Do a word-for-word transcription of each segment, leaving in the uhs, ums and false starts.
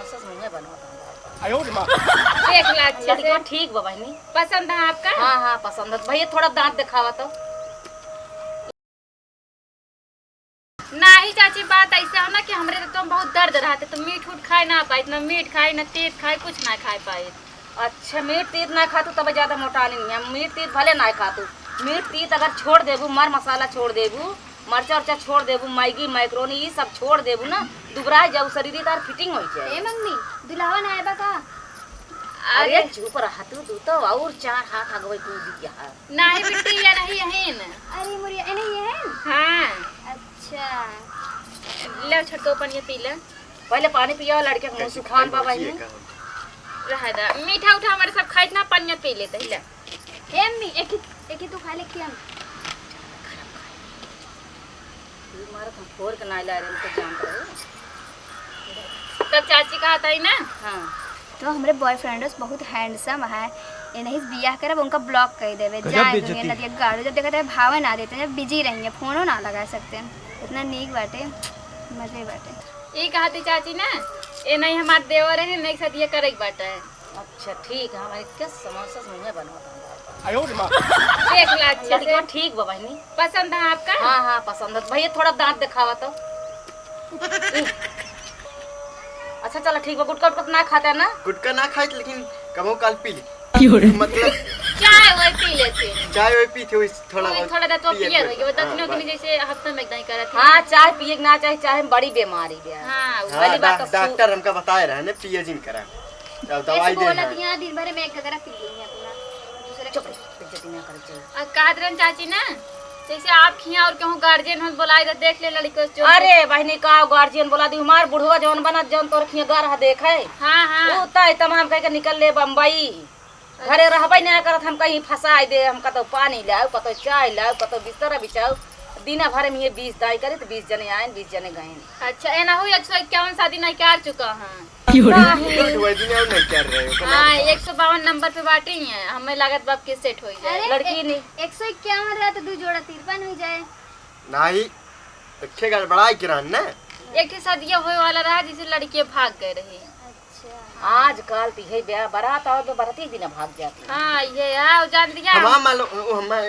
सस मुँहे बनवा था। देख ला अच्छे से। लड़कियों ठीक बा बहिनी। पसंद है आपका? हाँ, हाँ, पसंद है। भैया, थोड़ा दाँत देखावा तो। नाही चाची, बात ऐसे हो ना कि हमरे तो तुम बहुत दर्द रहते, तो मीठ उठ खाए ना पाइत, ना मीठ खाए, ना तीत खाए, कुछ ना खाए पाइत। अच्छा, मीठ तीत ना खातू तब ज्यादा मोटानी नहीं है। मीठ तीत भले ना खातू, मीठ तीत अगर छोड़ देबू, मर मसाला छोड़ देबू, मरचा उरचा छोड़ देबू, मैगी, मैक्रोनी, ई सब छोड़ देबू ना, दुबराए जाऊ, शरीर तार fitting हो जाए। ए मम्मी, दुल्हवा ना आए बा का? अरे अरे। चुप रहा तू, तू तो और चार हाथ आगवे कूद गया है। नाही बिट्टी, ये नहीं यहीन। अरे मुरिया, ए नहीं यहीन? हाँ। अच्छा। ले छोटको पनिया पी ले। पहले पानी पिया, लड़के के मुंह सुखान बा बहिनी। रह दा, मीठा उठा हमारे सब खाइत ना, पनिया पी लेते ही ले। ए अम्मी, एक ही, एक ही तू खा ले कि हम? तू मारा तुम फोड़ के ना ला रहे, हम तो जानते रहे। तब चाची कहा था ही ना? हाँ। तो हमरे boyfriend बहुत handsome है, ये नहीं बियाह करब, उनका block कर देवे। गजब जाए बेइज्जती दुनिया है। नदिया गाड़ू, जब देखते हैं भावे ना देते हैं, जब busy रही है, फोनो ना लगा सकते हैं। इतना नीक बाटे, मजे बाटे। ई कहती चाची ना, ये नहीं हमार देवर है, नहीं सदिया करे के बाटे। अच्छा ठीक है, हमारे के समोसा से मुँहे बनवा था। आयो रे माँ। देख ला अच्छे से। लड़कियों ठीक बा बहिनी। पसंद है आपका? हाँ, हाँ, पसंद है। भैया, थोड़ा दाँत देखावा तो। अच्छा, चला, ठीक बा। गुटखा उटखा तो ना खाते हैं ना? गुटखा ना खाइत, लेकिन कबो काल पी ली। क्यों रे? मतलब चाय वाय पी लेते हैं। चाय वाय पीते हुए थोड़ा वही बहुत थोड़ा दाँत पिए पिए के होइए, वो बाद। दतनियों हाँ, के बस। जैसे हफ्ते में एक दाई करत है। हाँ, चाय पिए के ना चाहे, चाहे में बड़ी बीमारी बे। हाँ, हाँ, वाली बात डा-, तो सु- डॉक्टर हमका बताए रहे ने, पिए जिन करा। अब दवाई ऐसे दे बोलत हैं। यहाँ दिन भर में एक गगरा पी लेंगे अपना, दूसरे चुप रह, बेइज्जती ना करे, चल। आ, कहत रहन चाची ना, जैसे आप खिया और कहूँ guardian हो, बोलाई तो देख ले लड़को चोर। अरे बहिनी, का guardian बोला दी, हमार बुढ़वा जौन बनत, जौन तोर खिया गा रहा देखे। हाँ, हाँ। ऊ तय तमाम कह के निकल ले बम्बई। घरे रहबे ना करत, हम कहीं फंसाई दे, हम कतौ पानी लाओ, कतौ चाय लाओ, कतौ बिस्तरा बिछाओ। दिना भर में ये बीस दाई करे तो बीस जने आए, बीस जने गए। अच्छा, ए ना हुई, एक सौ इक्यावन शादी नहीं कर चुका है। क्यों रे? नहीं। तो वही दिन और नहीं कर रहे हो, हाँ, एक सौ बावन नंबर पे बाटी है, हमें लागत बाप के सेट हो जाए। अरे, लड़की ए-, नहीं। एक सौ इक्यावन रहा तो दो जोड़ा तिरपन हो जाए। नहीं, एक ठे गड़बड़ाई के रहन ना। एक ठे सदिया होए वाला रहा, जिसे लड़के भाग गए रहे। अच्छा। आजकल तो यही ब्याह बारात और तो बाराती दिन भाग जाती है। हाँ, ये आओ, जान दिया। हमार मालूम, वो हमार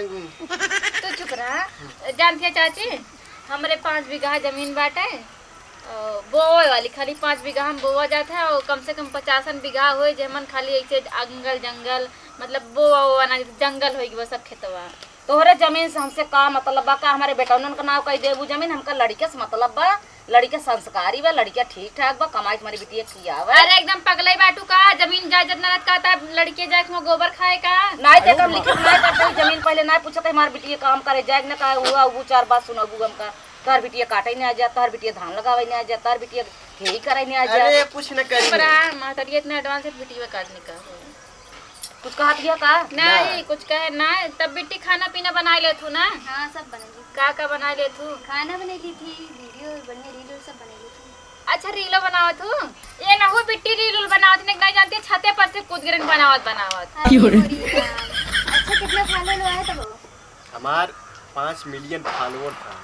तू चुप रहा। जान दिया चाची, हमरे पाँच बीघा जमीन बाटे, अ, बोवे वाली खाली पाँच बीघा हम बोवा जात है और कम से कम पचासन बीघा होए, जेमन खाली ऐसे अंगल जंगल, मतलब बोवा वोवा ना, जंगल होई गवा सब खेतवा। तोहरे जमीन से हमसे का मतलब बा? का हमारे बेटौनन का नाव कई देबू जमीन? हमका लड़के से मतलब बा, लड़के संस्कारी बा, लड़के ठीक ठाक बा, कमाई के हमारी बिटिया खियावे। अरे एकदम पगलई बाटू का? जमीन जायदाद ना रहत का, तब लड़के जाए के वहाँ गोबर खाए का? नाई ते कम लिखत नाई करते, जमीन पहले नाई पूछत है, हमारी बिटिया काम करे जाए ना, का हुआ, वो चार बात सुनाबू हमका। तोहर बिटिया काटे नहीं आ जा, तोहर बिटिया धान लगावे नहीं आ जा, तोहर बिटिया यही करे नहीं आ जा। अरे कुछ न करी। पर आ, माँ, तोरी इतना advance है, बिटिया काटने का हो। कुछ कहत हिया का? नहीं, ना। कुछ कहे ना। तब बिट्टी खाना पीना बनाई लेथू ना? हाँ, सब बना ली। का का बनाई लेथू? खाना बनाई ली थी, video बने, reel उल सब बनाई ली थी। अच्छा, रीलो बनावत हूँ। ये ना हो बिट्टी reel उल बनावत, नहीं, नहीं जानती, छते पर से कूद गिरन बनावत बनावत। अरे क्यों रे? मोरी राम। अच्छा, कितना follower आया तब? हमार पाँच million follower था।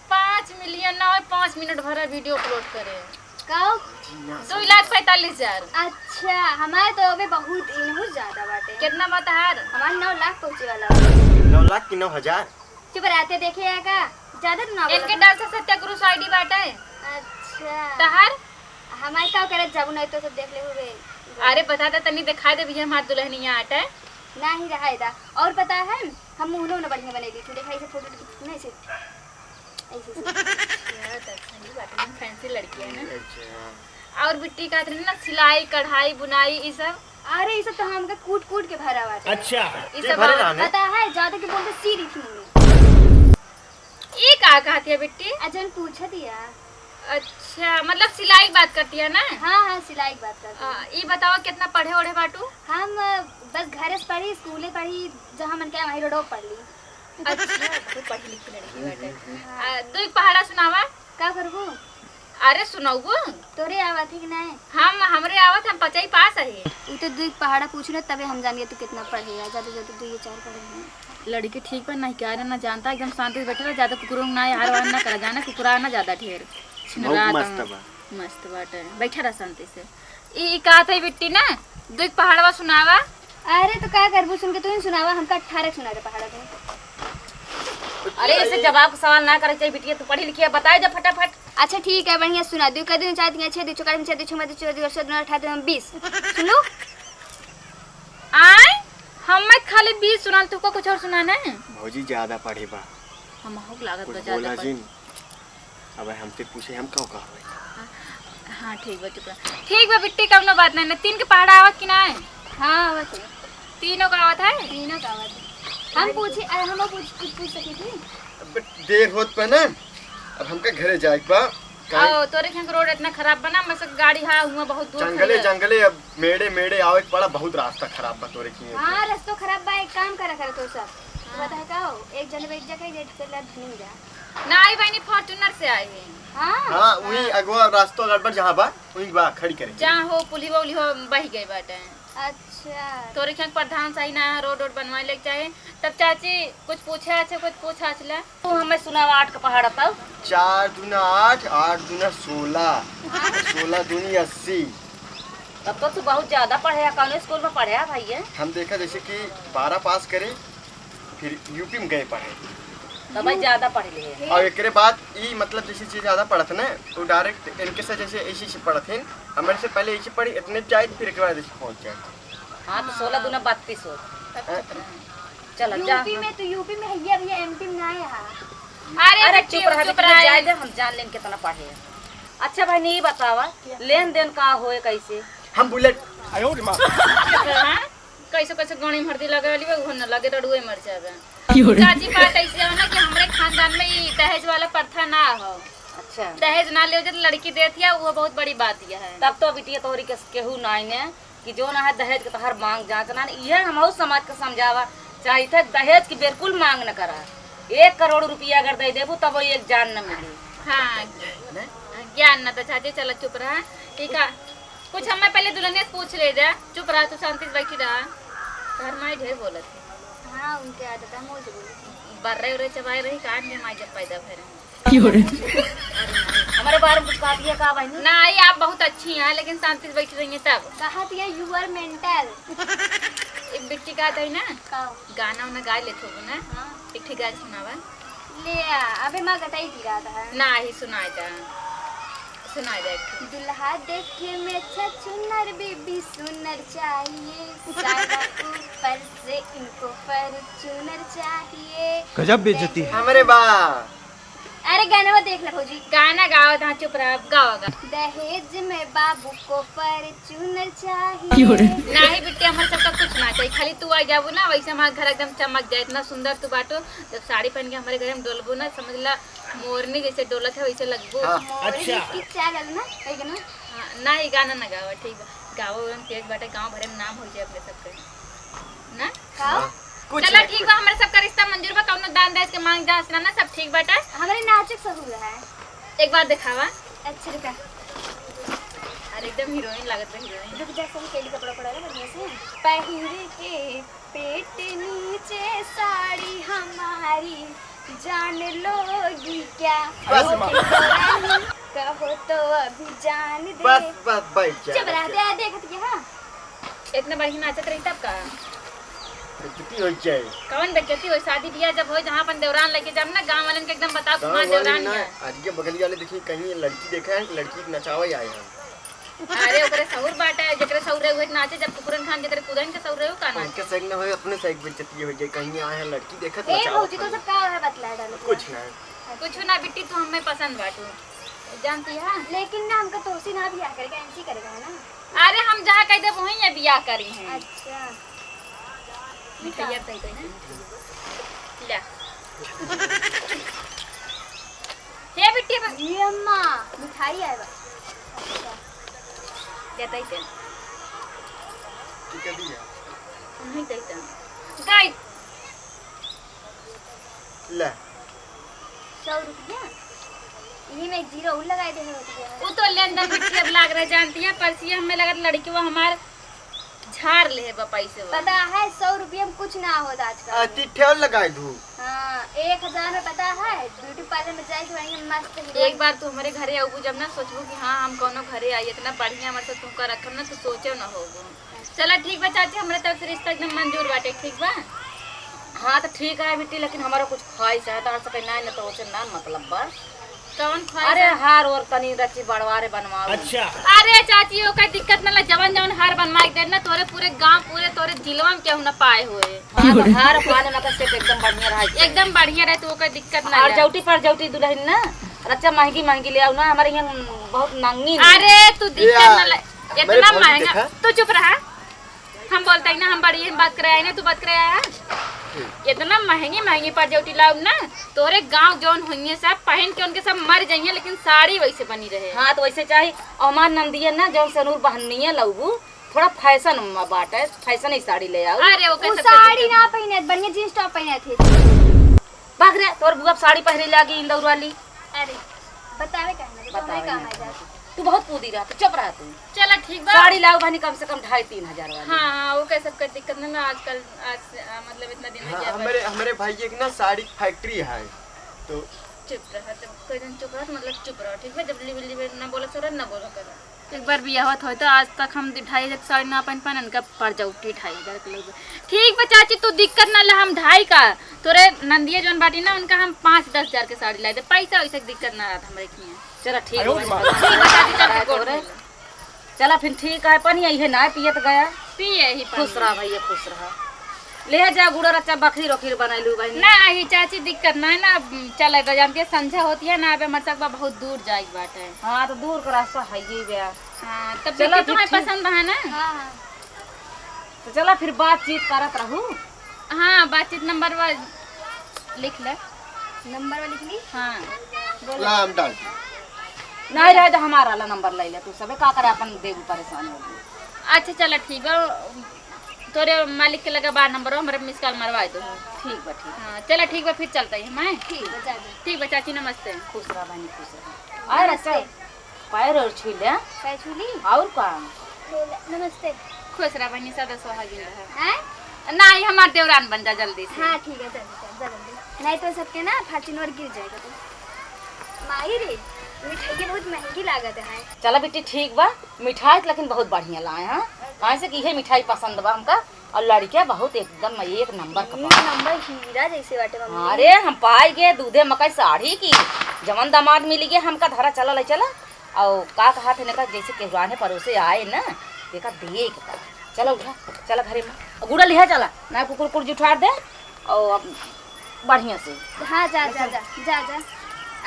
पाँच million ना हो, पाँच मिनट भर video upload करे। का? जी, ना दो लाख पैंतालीस हजार। अच्छा, हमारे तो अबे बहुत, इनहू ज्यादा बाटे। कितना बा तहार? हमार नौ लाख पहुँचे वाला बा। नौ लाख की नौ हजार? चुप रहते, देखे है का? ज्यादा तो ना बोला इनके था। डांस सत्यागुरु से ID बाटे। अच्छा। तहार? हमारे का करे, जब नहीं तो सब देख ले हुए। अरे बता दे, तनी दिखा दे भैया, हमार दुल्हनिया आटे। नहीं रहा था। और पता है, हम मुँह ना बढ़िया बने ली थी, देखा इसे फोटो नहीं से। ऐसे, ऐसे। यार, दर्शन जी बात एकदम fancy लड़की है ना। अच्छा, हाँ। और बिट्टी का ना सिलाई, कढ़ाई, बुनाई, ई सब। अरे, ई सब तो हमका कूट, कूट के भरा बाटे। अच्छा। ई के सब भरे और रहने? पता है, ज्यादा के बोलते सी रही थी मम्मी। ई का कहती है बिट्टी? अजन पूछा दिया। अच्छा, मतलब सिलाई बात करती है ना? हाँ, हाँ, सिलाई बात करती है। आ, ई बताओ, कितना पढ़े ओढ़े बाटू? हम, अ, बस घरे से पढ़ी, स्कूले पढ़ी, जहाँ मन के वहीं रोडो पढ़ ली। अच्छा, बहुत पढ़ी लिखी लड़की बाटे। हाँ। आ, दो एक पहाड़ा सुनावा। का करबू? अरे सुनाऊ। तोरे आवत है कि नहीं? हम, हमरे आवत, हम पचई पास है। उ तो दो एक पहाड़ा पूछ ले, तबे हम जानिए तू कितना पढ़े है। ज्यादा, ज्यादा दो ये चार पढ़े हैं। लड़की ठीक बा, नहीं क्या ना जानता, एकदम शांति से बैठे रह, ज्यादा कुकुरों ना हार वार ना करा, जाना कुकुरा ना ज्यादा ढेर। बहुत छिनरा मस्त तुम। बा। मस्त बाटे, बैठा रह शांति से। ई, ई कहत है बिट्टी ना, दुई पहाड़वा सुनावा। अरे तो का करबू सुन के, तू ही सुनावा, हमका अठारह सुना दे पहाड़ा के। अरे, ऐसे जवाब का सवाल ना करे चाहिए बिटिया, तू पढ़ी लिखी है, बताए दे फटाफट। अच्छा ठीक है, बढ़िया सुना दू। कह दूँ चार तीन छः, दू चौका में छः, दू छः में दू, चौका दू, अठारह दू बीस। सुन लू। आय, हमें खाली बीस सुनान, तुमको कुछ और सुनाना है? भौजी ज्यादा पढ़े बा। हम हो लागत कुछ बा ज्यादा बोला पढ़े। जिन। अब हमसे पूछे, हम का कहबे? हाँ, हाँ, ठीक बा, चुप रह। ठीक बा बिट्टी, कौनो बात नहीं ना। तीन के पहाड़ा आवत कि ना है? हाँ, आवत है। तीनों का आवत है? तीनों का आवत है। हम पूछे, अ, हम पूछ, पूछ, पूछ सकी थी? अब देर होत बा ना, अब हमका घरे जाए के बा। काहे? आओ, तोरे खें रोड इतना खराब बना, मस गाड़ी हा हुआ बहुत दूर जंगले, खड़ी है। जंगले, अब मेड़े, मेड़े आवे के पड़ा, बहुत रास्ता खराब बा तोरे खें। हाँ, रस्तो खराब बा, एक काम करा करे तो सब। हाँ। बताए का हो, एक जने बैठ जा, कहीं जेठ के लड़ नहीं जा। ना आई बहनी, Fortuner से आई है। हाँ? हाँ, वही हाँ। अगवा रास्तो गड़बड़ जहाँ बा, वही बा, खड़ी करे। जहाँ हो, पुलिवा उलिवा बह गए बाटे। अच्छा। तोरे खें प्रधान सही ना है, रोड वोड बनवाए लेके चाहे। तब चाची, कुछ पूछे अच्छे, कुछ पूछ अच्छे ला। तू हमें सुनावा आठ का पहाड़ा तब। चार दूना आठ, आठ दूना सोलह, सोलह दूनी अस्सी। तब तो तू बहुत ज्यादा पढ़े है। कौन स्कूल में पढ़े है भैया? हम देखा जैसे कि बारह पास करे, फिर यूपी में गए पढ़े। तो भाई ज्यादा पढ़ लिए। और एकरे बाद ई मतलब जैसे चीज ज्यादा पढ़त ना, वो डायरेक्ट इनके से जैसे ऐसे ऐसे पढ़त हैं, हमारे से पहले ऐसे पढ़ी, इतने जाए, फिर एक बाद ऐसे पहुंच जाए। हाँ, तो सोलह दूना बत्तीस हो। हाँ। चलो, जा। यूपी में तो, यूपी में है ये, अभी ये एमपी में ना आया है। अरे, अरे, बिट्टी, चुप रह, चुप बिट्टी, रह। जाए दे, हम जान लेन कितना पढ़े हैं। अच्छा भाई, नहीं बतावा, लेन देन का होए, कैसे? हम बुलेट। हाँ? कैसे, कैसे गणी भरती लगे वाली बा, उहो न लगे, रड़ुए मर जावे। क्यों रे? चाची, बात ऐसे हो ना कि हमरे खानदान में ई दहेज वाला प्रथा ना हो। अच्छा। दहेज ना लेवे जात, लड़की देत या, वो बहुत बड़ी बात यह है। तब तो बिटिया तोहरी के केहू नाई ने कि जो ना है दहेज के तोहर मांग जांच ना, इहे हमहू समाज के समझावा चाहित है, दहेज की बिल्कुल मांग न करा। एक करोड़ रुपया अगर दे देबू तब वो एक जान न मिली। हाँ, ज्ञान न तो चाची, चला चुप रहा। ठीक है, कुछ हमें पहले दुल्हनिया से पूछ ले जा। चुप रहा, तू शांति से बैठी रहा। घर माई ढेर बोलत है। हाँ, उनके आदत है, मुँह से बोलत है। बर्रे उर्रे चबाए रही, कान में माई जब पैदा भय रहे। क्यों रे? हमारे बारे में कुछ कहती है का बहनी? ना, ये आप बहुत अच्छी हैं, लेकिन शांति से बैठी रही हैं तब। कहत ये you are mental। एक बिट्टी कहत है ना, का? गाना उना गा लेत होबो ना? हाँ। एक ठे गाय सुनावा। ले आ, अबे माँ गटाई गिरा था। ना, ही सुनाए जा। सुनाए जा एक ठे। दुल्हा देखे में छछुनर बीबी सुनर चाहिए, सारा ऊपर से इनको Fortuner चाहिए। गजब बेइज्जती है। हमरे बा। अरे गाना देख ले भौजी। गाना गाओ, तहाँ चुप रह, गाओ, गाओ। दहेज में बाबू को Fortuner चाहिए। क्यों रे? नाही बिट्टी, हमरे सबका कुछ ना चाहिए, खाली तू आ जाबू ना, वैसे हमारा घर एकदम चमक जाए, इतना सुंदर तू बाटू। जब साड़ी पहन के हमरे घर में डोलबू ना, समझ ला मोरनी जैसे डोलत है वैसे लगबू। हाँ। मोरनी अच्छा। की चाल ना, है कि ना? हाँ, ना, ये गाना ना गावा, ठीक बा। गावा उड़न तेज बाटे, गाँव भरे में नाम हो जाए अपने सबके। ना? का? हाँ, कुछ चला नहीं, ठीक कुछ बा, हमरे सबका रिश्ता मंजूर बा, कौनो दान दहेज के मांग जांच ना, ना, सब ठीक बाटे। हमरे नाचे के सहूर है। एक बार दिखावा। अच्छा, रुका। अरे, एकदम हीरोइन लागत बा, हीरोइन। रुक जा, सही कैली कपड़ा पड़ा है बढ़िया से। पहिर के पेट नीचे साड़ी हमारी, जान लोगी क्या? बस माँ। कहो तो अभी जान दे। बस, बस, बैठ जा, चुप रह, बैठ जा। दे, देखत के, हाँ। इतना बढ़िया नाचत रही तब का? बेइज्जती हो जाए। कौन बेइज्जती हो? शादी बियाह जब हो, जहाँ अपन देवरान लेके जाब ना, गाँव वालन के एकदम बताओ कि गाँव हाँ, वाले देवरान ना, है। आगे बगल वाले देखिए, कहीं लड़की देखा है, लड़की के नचावे आए हैं। अरे, ओकरे सहूर बाटे, जेकरे सहूर रहे, उहे नाचे, जब कुकुरन खान जेकरे कूदन के सहूर रहे, उ का नाचे? उनके सही न होए, अपने सही बेइज्जती हो जाए, कहीं आए हैं लड़की देखत ए, नचावत भौजी, तो हवे। सब का है बतला डालो? कुछ ना। कुछ ना बिट्टी, तू हमें पसंद बाटू, जानती है? लेकिन ना, हमका तोसी ना बियाह करेगा, ऐसी करेगा, है ना? अरे, हम जहाँ कह देब, वहीं ये बियाह करी हैं। अच्छा। मिठाइया दे दे। ले। हे बिट्टी, बा- ये अम्मा, मिठाई आए बा। अच्छा। दे दे दे। ठीक है, दिया। नहीं दे दे। दे। ले। सौ रुपया? यही में एक जीरो और लगा दे होती है। वो तो लेन देन बिट्टी अब लाग रहे, जानती है, परसिया हमें लगत लड़की वो हमार झार लेहे बा पैसे वाला। पता है, सौ रुपया में कुछ ना होत आजकल। अति ठेल लगाई दू। हाँ, एक हजार में पता है, ब्यूटी पार्लर में जाए के बढ़िया मस्त हीरो। एक बार तू हमरे घरे अउबू जब ना, सोचबू कि हाँ, हम कौनो घरे आई, इतना बढ़िया हमरे से तुमका रखब ना, तो सोचे ना होबू। चला ठीक बा चाची, हमरे तरफ से रिश्ता एकदम मंजूर बाटे, ठीक बा? हाँ, तो ठीक है बिट्टी, लेकिन हमारा कुछ ख्वाहिश है, तो सके ना, न तो उसे ना मतलब बा। कौन ख्वाहिश अरे है? हार और तनी रची बड़वारे बनवाओ। अच्छा। अरे चाची, ओकर दिक्कत ना ला, जवन जवन हार बनवा के दे ना, तोरे पूरे गांव, पूरे तोरे जिलवा में केहू ना पाए होए। हाँ, तो हार पाने में का सेट एकदम बढ़िया रहे। एकदम बढ़िया रहे, तो ओकर दिक्कत ना और ला। जौटी पर जौटी दुल्हन ना, रचा महंगी महंगी ले आओ ना, हमारे यहाँ बहुत नंगी ना। अरे तू दिक्कत या, ना ला, मेरे इतना भौजी महंगा। देखा। तू चुप रहा। हम बोलते ही ना, हम बड़ी हम बात करे आए ना, तू बात करे आया है। इतना महंगी महंगी परजौटी लाउब ना, तोरे गांव जौन होइए सब पहन के उनके सब मर जाइए, लेकिन साड़ी वैसे बनी रहे। हाँ, तो वैसे चाही। और हमार नंदिया ना, जौन सनूर बहनिया लउबू, थोड़ा फैशन में बाटे, फैशन ही साड़ी ले आओ। अरे, ओके उ सब साड़ी ना पहने, बढ़िया जींस टॉप पहने थे। भाग रे, तोर बुआ साड़ी पहरे लागी इंदौर वाली। अरे, बतावे काहे ना, तो हमरे बतावे काम ना। आ जात। तू बहुत कूदी रहा, तू चुप रहा तू। चला ठीक बा। साड़ी लाओ बहनी, कम से कम ढाई तीन हजार वाली। हाँ, हाँ, वो कैसे कोई दिक्कत नहीं ना, आजकल, आज से, आ, मतलब इतना दिन हो हाँ, गया हमरे, बस। हमरे भाई एक ना साड़ी फैक्ट्री है, तो चुप रहा, जब कोई दिन चुप रहा, तो मतलब चुप रहा, ठीक बा? जब लिबे, लिबे ना बोला करा, ना बोला करा। एक बार बियाह होत होय तो आज तक हम ढाई हजार के साड़ी ना पहन पान, इनका पड़ जाऊ टी ढाई हजार के लोग। ठीक बा चाची, तू दिक्कत ना ले, हम ढाई का, तोरे नंदिया जौन बाटी ना, उनका हम पाँच दस हजार के साड़ी लाई दे, पैसा वैसे के दिक्कत ना रहत हमरे किए। चला ठीक बा, ठीक बा चाची, चल के गोड़ तोरे। धोई ले। चला फिर ठीक है, पानी यही ना पियत गया। पिए ही पानी। खुश रहा भैया, खुश रहा। ले जा गुड़ा रच्चा बखरी रोखी बनैलू बहनी। ना, ही चाची दिक्कत ना है ना, अब चले तो जानती है संझा होती है ना, अब हमर सबका बहुत दूर जाए के बाटे। हाँ, तो दूर का रास्ता है ही बे। हाँ, तब चलो देखिए, फिर तुम्हें ठीक। पसंद है ना? हाँ, हाँ। तो चला फिर बातचीत करत रहू। हाँ, बातचीत नंबर वा लिख ले। नंबर वा लिख ली? हाँ। बोलो। ला, हम डाल दी। नहीं रहे तो हमारा ला नंबर ले ले तू, सबे का करे अपन देबू परेशान हो गई। अच्छा, चला ठीक बा, तोरे मालिक के लगे बा नंबर, हमरे मिस कॉल मरवा दो। ठीक बा, ठीक। हाँ, चला ठीक बा, फिर चलते हैं हम, हैं? ठीक बा, जा, जा। ठीक बा चाची, नमस्ते। खुश रहा बहनी, खुश रहा। अरे नमस्ते। अच्छा, पैर और छू ले। पैर छू ली? और का? नमस्ते। खुश रहा बहनी, सदा सुहागिन रहा। हैं? ना, ये हमार देवरान बन जा जल्दी से। हाँ, ठीक है, जल्दी, जल्दी, जल्दी। नहीं तो सबके ना Fortuner गिर जाएगा तो। माई रे, मिठाई बहुत महंगी लागत है। चला बेटी, ठीक बा, मिठाई तो लेकिन बहुत बढ़िया लाए हैं, काहे से कि इहे मिठाई पसंद बा हमका। और लड़किया बहुत एकदम एक नंबर का एक बा। नंबर हीरा जैसे बाटे मम्मी। अरे, हम पाई गए दूधे मकई साड़ी की, जवन दामाद मिली गए हमका, धरा चला ले चला। और का कहा थे, जैसे केहू आने परोसे आए ना, देखा देख का। चला उठा, चला घरे में। और गुड़ा लिहा चला, ना कुकुर कुकुर जुठार दे। और अब बढ़िया से। हाँ, जा, जा, जा, जा, जा।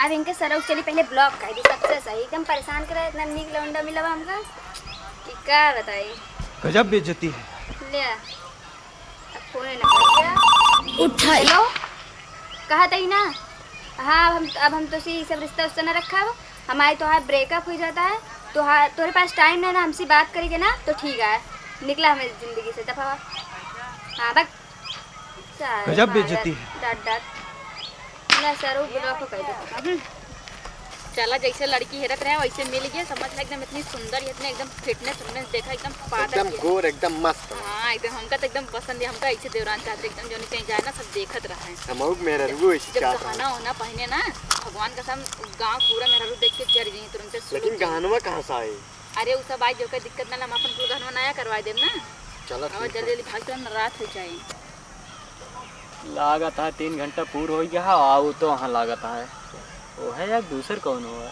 अब इनके सरऊ चली पहले block कर दी, सबसे सही। एकदम परेशान करे, इतना नीक लौंडा मिला बा हमका कि का बताई। गजब बेइज्जती है। ले आ। अब फोन ना कर दिया। उठाई। Hello? कहा तई ना? हाँ, अब हम, अब हम तो सी सब रिश्ता उश्ता ना रखा हो। हमारे तोहार breakup हो जाता है। तोहार, तोरे पास time नहीं ना, हमसे बात करेंगे ना, तो ठीक है। निकला हमारी जिंदगी से, दफा। हाँ, बक। सारे गजब मारा बेइज्जती है। डांट, डांट। ना सर, वो block कर दे। हम्म। चला, जैसे लड़की हेरत रहे, वैसे मिल गया, समझ ला, एकदम इतनी सुंदर, इतने एकदम fitness, fitness देखा, एकदम पातर एकदम के। गोर, एकदम मस्त। हाँ, एकदम हमका तो एकदम पसंद है, हमका ऐसे देवरान चाहते, एकदम जोनी कहीं जाए ना, सब देखत रहे। हमहू के मेहरारू ऐसे जब चाहत गहना रहे। ओहना पहने ना, भगवान कसम, गाँव पूरा मेहरारू देख के जर गई तुरंते, लेकिन गहनवा कहाँ से आए? अरे, उ सब आई, जो कोई दिक्कत ना, हम अपन कुल गहनवा नया करवा देब ना। चला, और ठीक जल्दी है। जल्दी भाग चल ना, रात हो जाए। लागत है तीन घंटा पूर हो गया है, आओ तो वहाँ लागत है। वो है यार, दूसर कौन हुआ?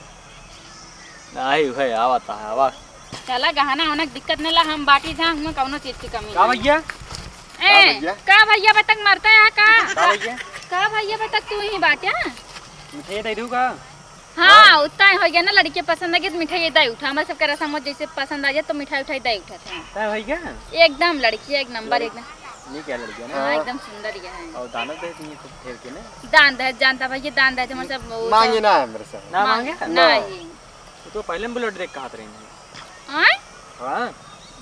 नहीं, वह आवत है, आवा। चला, गहना होने की दिक्कत नहीं ला, हम बाटी जा, हमें कौनो चीज की कमी का नहीं। भैया? ए, का भैया? का भैया बतक मरता है का? का भैया? का भैया बतक तू ही बाटे? मिठाई दे दूँ का? हाँ, हाँ। उतना ही हो गया ना, लड़के पसंद आ गए तो मिठाई दे उठा। हमारे सबके रसम हो, जैसे पसंद आ जाए तो मिठाई उठाई दे उठा थे। तय हो गया? एकदम लड़की है, एक नंबर, लड़की एकदम। नहीं क्या लड़की है ना? हाँ, हाँ। एकदम सुंदर ही है। और दानत दे दिए खूब फेर के ना? दान दहेज जानता भैया, दान दहेज हमारे सब वो मांगे सब ना है मेरे से। ना मांग-, मांगे? ना ना। ही। तो, तो पहले हम blood देख कहा रही नहीं। आय? हाँ।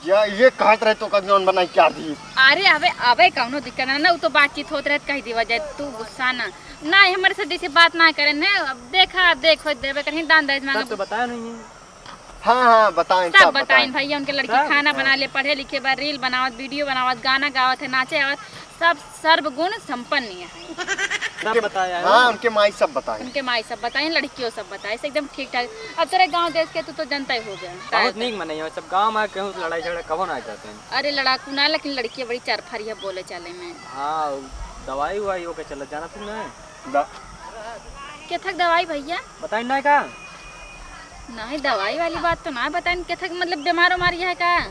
या ये कहत रहे तो कभी जौन बनाई क्या दी? अरे अबे, अबे कौनो दिक्कत ना, ना, उ तो बातचीत होत रहे, कह देवा जाए, तू गुस्सा ना। ना, ये हमारे से जैसे बात ना करे ना, अब देखा, देखो, देवे कहीं दान दहेज मांगा। तब तो बताया नहीं है। हाँ, हाँ, बताएं, सब सब बताएं बताएं। भैया, उनके लड़की सब? खाना हाँ। बना ले, पढ़े लिखे बा, reel बनावत, video बनावत, गाना गावत है, नाचे आवत, सब सर्वगुण संपन्न ही है। सब बताया है। हाँ, उनके माई सब बताएं। उनके माई सब बताएं, लड़कियों सब बताएं, से एकदम ठीक ठाक। अब तोरे गाँव देश के तू तो जनता ही हो गया। बहुत नीक मनई है, सब गाँव में केहू से लड़ाई झगड़ा कबो ना करते हैं। अरे लड़ाकू ना, लेकिन लड़की बड़ी चरफरिया बोले चाले में। हाँ, दवाई उवाई ओके चलत जाना तू ना। द- केथक दवाई भैया? बताई ना का? नहीं, दवाई वाली बात तो ना बताइन। केथक मतलब बीमार उमार है का?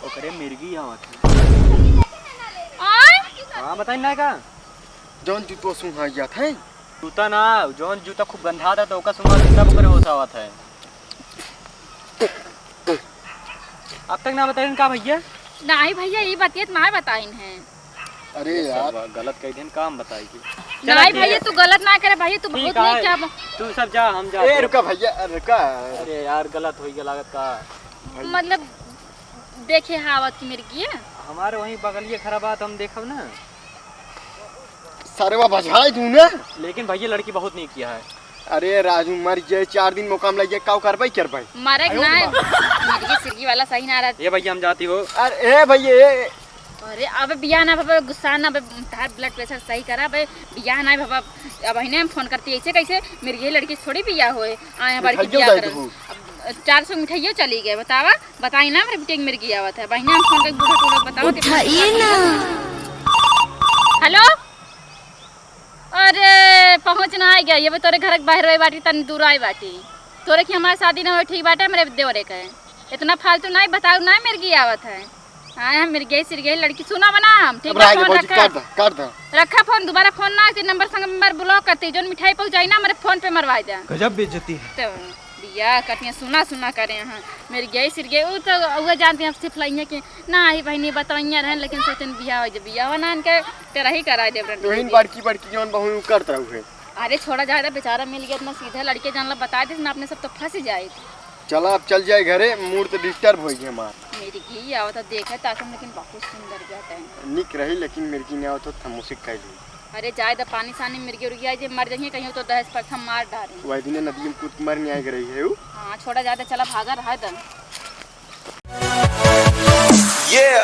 ओकरे मिर्गी आवत है। आय? हाँ, बताई ना का? जौन जूतो सुहाइया था। जूता ना, जौन जूता खूब गंधात है तो ओका सुंघा के तब ओकरे होश आवत है। अब तक ना बताइन का भैया? नहीं भैया, ये बतियत ना बताइन है। अरे ये सब यार। गलत कह देन, काम बताई की। नहीं चला ठीक भैया, है। तू गलत ना करे भैया, तू ठीक बहुत है। नहीं क्या ब- तू सब जा, हम जा। ए, रुका भैया, रुका। अरे यार, गलत होई गया लागत का। मतलब देखे हावत की मिर्गी है। हमारे वहीं बगलिए खराब बात हम देखब ना। सरवा भजाए तू ना। लेकिन भैया लड़की बहुत नीक किया है। अरे राजू, मर जाए, चार दिन मुकाम लग जाए, काऊ करवाई करवाई। मरे आयो ना, माँ। मिर्गी सिरगी वाला सही ना रहत। ये भैया हम जाती हो। अरे ए भैया, ए। अरे अब बियाह ना बाबा, गुस्सा ना बे, तार blood pressure सही करा बे, बियाह ना बाबा। अब अहिने हम फोन करती, ऐसे कैसे मिर्गी लड़की थोड़ी बियाह होए, आए हमारे की मिठाइयों बियाह दे करन। दू। अब चार सौ मिठाइयों चली गए, बतावा, बताई ना, हमरे बिटिया के मिर्गी आवत है, बहिने हम फोन करके बूढ़ा टूढ़ा बताओ कि उठाइए ना। हेलो, अरे पहुँच ना आई गई, ये तोरे घर के बाहर आई बाटी, तनी दूर आई बाटी, तोरे की हमारे शादी ना हो ठीक बाटे, हमरे देवरे के इतना फालतू ना बताओ ना, मिर्गी आवत है। हाँ, हम मिर्गी सिर्गी लड़की सुना बना हम, ठीक अब बा, राय के फोन भौजी रखा। काट द, काट द। रखा फोन, दोबारा फोन ना आए, नंबर संग नंबर block करती, जोन मिठाई पहुँचाई ना, हमरे फोन पे मरवाई दे। गजब बेइज्जती है। तो बियाह कटिया सुना सुना करे हैं, मिर्गी सिर्गी, उ तो उहे जानती हैं, सिफलाइया के ना आई बहिनी, बतवैया रहन, लेकिन सोचन बियाह हो जाए, बियाह ना इनके तेरा ही करा दे, बरन तोहिन दीदी। बड़की बड़की जौन बहू करत रहू है। अरे छोड़ा जाए, बेचारा मिल गया इतना सीधा लड़के, जान ला बता दे ना, अपने सब तो फंस जाए। चला, अब चल जाए घरे, mood तो disturb होइ गया हमार। मिर्गी आवत है, देखे ताकि, लेकिन बहुत सुंदर जात है। निक रही, लेकिन मिर्गी नहीं आवत हो, थमोसिक खाई ली। अरे जाए द, पानी सानी मिर्गी उर्गी आई, जे मर जाइए कहीं तो दहेज पर हम मार डारे। वही दिने नदी में कूद के मर नहीं आए रही है उ। हाँ, छोड़ा जाए द, चला भागा रहा द। Yeah,